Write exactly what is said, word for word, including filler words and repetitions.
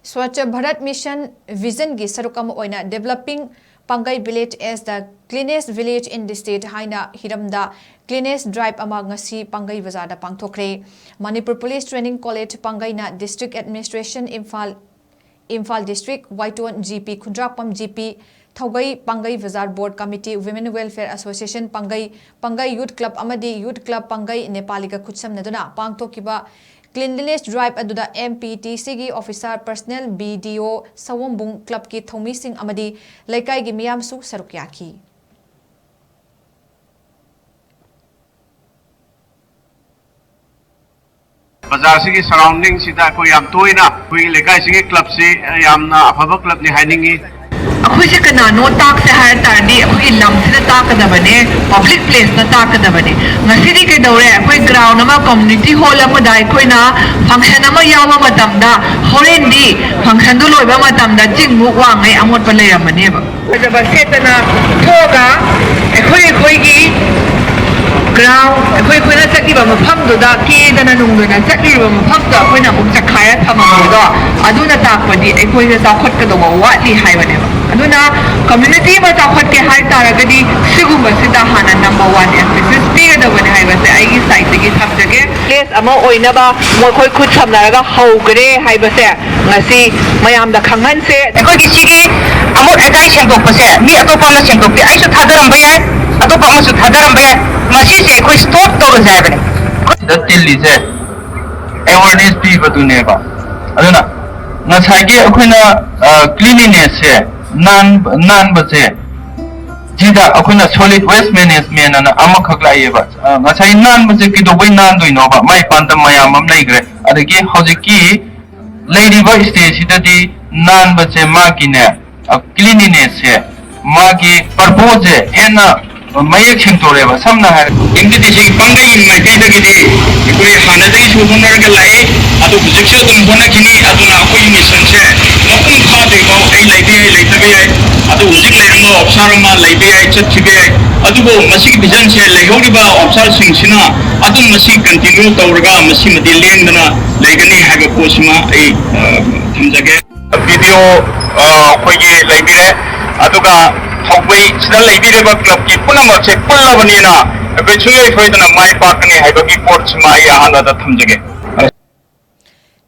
Swachh Bharat Mission Vision ꯒꯤ ꯁꯔꯨꯛ ꯑꯃ ꯑꯣꯏꯅ Developing Pangai Village as the Cleanest Village in the State ꯍꯥꯏꯅ ꯍꯤꯔꯝꯗ Cleanest Drive ꯑꯃ ꯉꯁꯤ ꯄꯥꯡꯒꯩ ꯕꯖꯥꯔꯗ ꯄꯥꯡꯊꯣꯛꯈ꯭ꯔꯦ꯫ Manipur Police Training College ꯄꯥꯡꯒꯩꯅ District Administration Imphal, Imphal District, ꯋꯥꯏꯇꯣꯟ G P, ꯈꯨꯟꯗ꯭ꯔꯥꯛꯄꯝ G P, ꯊꯧꯒꯩ ꯄꯥꯡꯒꯩ ꯕꯖꯥꯔ Board Committee, Women Welfare Association ꯄꯥꯡꯒꯩ, ꯄꯥꯡꯒꯩ Youth Club ꯑꯃꯗꯤ Youth Club ꯄꯥꯡꯒꯩ ꯅꯦꯄꯥꯂꯤꯒ ꯈꯨꯠꯁꯝꯅꯗꯨꯅ ꯄꯥꯡꯊꯣꯛꯈꯤꯕ Cleanliness Drive ꯑꯗꯨꯗ M P T C ꯒꯤ officer, personnel, B D O, ꯁꯑꯣꯝꯕꯨꯡ club ꯀꯤ ꯊꯧꯃꯤꯁꯤꯡ ꯑꯃꯗꯤ ꯂꯩꯀꯥꯏꯒꯤ ꯃꯤꯌꯥꯝꯁꯨ ꯁꯔꯨꯛ ꯌꯥꯈꯤ꯫ ꯕꯖꯥꯔꯁꯤꯒꯤ surrounding ꯁꯤꯗ ꯑꯩꯈꯣꯏ ꯌꯥꯝ ꯇꯣꯏꯅ ꯑꯩꯈꯣꯏꯒꯤ ꯂꯩꯀꯥꯏꯁꯤꯒꯤ club ꯁꯤ ꯌꯥꯝꯅ ꯑꯐꯕ club ꯅꯤ ꯍꯥꯏꯅꯤꯡꯉꯤ꯫ ꯑꯩꯈꯣꯏꯁꯦ ꯀꯅꯥꯅꯣ ꯇꯥꯛꯁꯦ ꯍꯥꯏ ꯇꯥꯔꯗꯤ ꯑꯩꯈꯣꯏꯒꯤ ꯂꯝꯁꯤꯗ ꯇꯥꯛꯀꯗꯕꯅꯦ, public place ꯇ ꯇꯥꯛꯀꯗꯕꯅꯦ꯫ ꯉꯁꯤꯗꯤ ꯀꯩꯗꯧꯔꯦ? ꯑꯩꯈꯣꯏ ground ꯑꯃ, community hall ꯑꯃꯗ ꯑꯩꯈꯣꯏꯅ function ꯑꯃ ꯌꯥꯎꯕ ꯃꯇꯝꯗ ꯍꯣꯔꯦꯟꯗꯤ function ꯗꯨ ꯂꯣꯏꯕ ꯃꯇꯝꯗ ꯆꯤꯡꯃꯨꯛ ꯋꯥꯡꯉꯩ ꯑꯃꯣꯠꯄ ꯂꯩꯔꯝꯃꯅꯦꯕ꯫ ꯐꯖꯕ ꯁꯦꯠꯇꯅ ꯊꯣꯛꯑꯒ ꯑꯩꯈꯣꯏ ꯑꯩꯈꯣꯏꯒꯤ ground, ꯑꯩꯈꯣꯏ ꯑꯩꯈꯣꯏꯅ ꯆꯠꯂꯤꯕ ꯃꯐꯝꯗꯨꯗ ꯀꯦꯗꯅ ꯅꯨꯡꯗꯅ ꯆꯠꯂꯤꯕ ꯃꯐꯝꯗꯣ ꯑꯩꯈꯣꯏꯅ ꯑꯃꯨꯛ ꯆꯈꯥꯏꯔ ꯊꯝꯃꯝꯕꯗꯣ, ꯑꯗꯨꯅ ꯇꯥꯛꯄꯗꯤ ꯑꯩꯈꯣꯏꯁꯦ ꯆꯥꯎꯈꯠꯀꯗꯧꯕ ꯋꯥꯠꯂꯤ ꯍꯥꯏꯕꯅꯦꯕ꯫ ꯑꯗꯨꯅ community ꯑꯃ ꯆꯥꯎꯈꯠꯀꯦ ꯍꯥꯏ ꯇꯥꯔꯒꯗꯤ ꯁꯤꯒꯨꯝꯕꯁꯤꯗ ꯍꯥꯟꯅ number one emphasis ꯄꯤꯒꯗꯕꯅꯤ ꯍꯥꯏꯕꯁꯦ ꯑꯩꯒꯤ side ꯇꯒꯤ ꯊꯝꯖꯒꯦ꯫ Place ꯑꯃ ꯑꯣꯏꯅꯕ ꯃꯈꯣꯏ ꯈꯨꯠ ꯁꯝꯅꯔꯒ ꯍꯧꯈ꯭ꯔꯦ ꯍꯥꯏꯕꯁꯦ ꯉꯁꯤ ꯃꯌꯥꯝꯗ ꯈꯪꯍꯟꯁꯦ꯫ ꯑꯩꯈꯣꯏꯒꯤ ꯁꯤꯒꯤ ꯑꯃꯣꯠ ꯑꯀꯥꯏ ꯁꯦꯡꯗꯣꯛꯄꯁꯦ ꯃꯤ ꯑꯇꯣꯞꯄ ꯑꯃꯅ ꯁꯦꯡꯗꯣꯛꯇꯦ, ꯑꯩꯁꯨ ꯊꯥꯗꯔꯝꯕ ꯌꯥꯏ, ꯑꯇꯣꯞꯄ ꯑꯃꯁꯨ ꯊꯥꯗꯔꯝꯕ ꯌꯥꯏ꯫ ꯃꯁꯤꯁꯦ ꯑꯩꯈꯣꯏ stop ꯇꯧꯔꯁꯦ ꯍꯥꯏꯕꯅꯦ꯫ ꯁꯤꯗ ꯇꯤꯜꯂꯤꯁꯦ awareness ꯄꯤꯕꯗꯨꯅꯦꯕ꯫ ꯑꯗꯨꯅ ꯉꯁꯥꯏꯒꯤ ꯑꯩꯈꯣꯏꯅ, ꯑ, cleanliness ꯁꯦ, ꯅꯥꯟ-, ꯅꯥꯟꯕꯁꯦ, ꯁꯤꯗ ꯑꯩꯈꯣꯏꯅ solid waste management ꯑꯅ ꯑꯃꯈꯛ ꯂꯥꯛꯑꯦꯕ꯫ ꯑ, ꯉꯁꯥꯏ ꯅꯥꯟꯕꯁꯦ ꯀꯩꯗꯧꯕꯩ ꯅꯥꯟꯗꯣꯏꯅꯣꯕ? ꯃꯥꯏ ꯄꯥꯟꯗꯝ ꯃꯌꯥꯝ ꯑꯃ ꯂꯩꯈ꯭ꯔꯦ꯫ ꯑꯗꯒꯤ ꯍꯧꯖꯤꯛꯀꯤ ꯂꯩꯔꯤꯕ stage ꯁꯤꯗꯗꯤ ꯅꯥꯟꯕꯁꯦ ꯃꯥꯒꯤꯅꯦ, ꯑ, cleanliness ꯁꯦ ꯃꯥꯒꯤ purpose ꯁꯦ ꯍꯦꯟꯅ ꯃꯌꯦꯛ ꯁꯦꯡꯗꯣꯔꯛꯑꯦꯕ꯫ ꯁꯝꯅ ꯍꯥꯏꯔ-, M P T C ꯄꯥꯡꯒꯩ ꯃꯥꯏꯀꯩꯗꯒꯤꯗꯤ ꯑꯩꯈꯣꯏ ꯍꯥꯟꯅꯗꯒꯤꯁꯨ ꯍꯣꯠꯅꯔꯒ ꯂꯥꯛꯏ, ꯑꯗꯨ ꯍꯧꯖꯤꯛꯁꯨ ꯑꯗꯨꯝ ꯍꯣꯠꯅꯈꯤꯅꯤ꯫ ꯑꯗꯨꯅ ꯑꯩꯈꯣꯏꯒꯤ mission ꯁꯦ ꯃꯄꯨꯡ ꯐꯥꯗ꯭ꯔꯤꯐꯥꯎ ꯑꯩ ꯂꯩꯕ ꯌꯥꯏ, ꯂꯩꯇꯕ ꯌꯥꯏ, ꯑꯗꯨ ꯍꯧꯖꯤꯛ ꯂꯩꯔꯝꯕ officer ꯑꯃ ꯂꯩꯕ ꯌꯥꯏ, ꯆꯠꯈꯤꯕ ꯌꯥꯏ, ꯑꯗꯨꯕꯨ ꯃꯁꯤꯒꯤ ꯚꯤꯖꯟꯁꯦ ꯂꯩꯍꯧꯔꯤꯕ ꯑꯣꯐꯤꯁꯥꯔꯁꯤꯡꯁꯤꯅ ꯑꯗꯨꯝ ꯃꯁꯤ ꯀꯟꯇꯤꯅ꯭ꯌꯨ ꯇꯧꯔꯒ ꯃꯁꯤꯃꯗꯤ ꯂꯦꯡꯗꯅ ꯂꯩꯒꯅꯤ ꯍꯥꯏꯕ ꯄꯣꯠꯁꯤꯃ ꯑꯩ, ꯑ, ꯊꯝꯖꯒꯦ꯫ ꯚꯤꯗꯤꯑꯣ, ꯑ, ꯑꯩꯈꯣꯏꯒꯤ ꯂꯩꯕꯤꯔꯦ, ꯑꯗꯨꯒ ꯊꯧꯕꯩꯁꯤꯗ ꯂꯩꯕꯤꯔꯤꯕ ꯀ꯭ꯂꯕꯀꯤ ꯄꯨꯝꯅꯃꯛꯁꯦ ꯄꯨꯜꯂꯕꯅꯤꯅ ꯑꯩꯈꯣꯏ ꯁꯨꯡꯁꯣꯏ ꯁꯣꯏꯗꯅ ꯃꯥꯏ ꯄꯥꯛꯀꯅꯤ ꯍꯥꯏꯕꯒꯤ ꯄꯣꯠꯁꯤꯃ ꯑꯩ ꯑꯍꯥꯟꯕꯗ ꯊꯝꯖꯒꯦ꯫